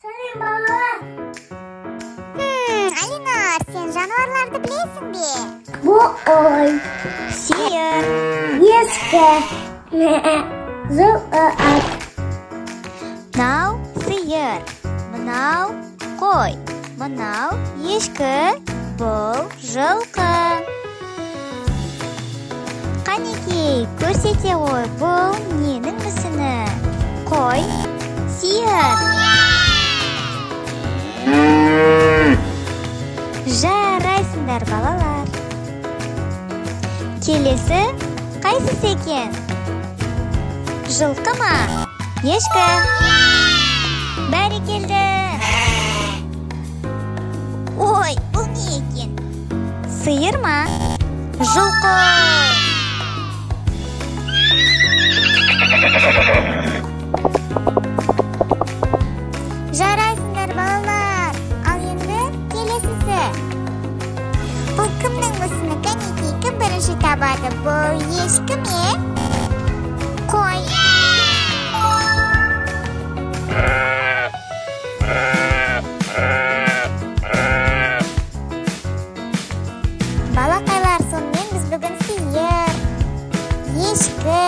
Сәлем, балалар. Алинар, сен жануарларды білесің бе? Бұл ой. Сиыр. Ешкі. Жылқы, ат. Мынау сиыр, мынау қой, мынау ешкі, бұл жылқы. Қанекей, көрсете ғой, бұл ненің мүсіні? Қой, сиыр. Жарайсыңдар, балалар. Келесі қайсысы екен? Жылқы ма? Ешкі. Бәрекелді. Ой, бұл не екен? Сиыр ма? Жылқы. Жарайсыңдар, балалар. Ал енді келесісі. Бұл кімнің мүсіні? Кәнекей, кім бірінші табады? Бұл ешкі ме? Қой. Балақайлар, сонымен біз бүгін сиыр, ешкі,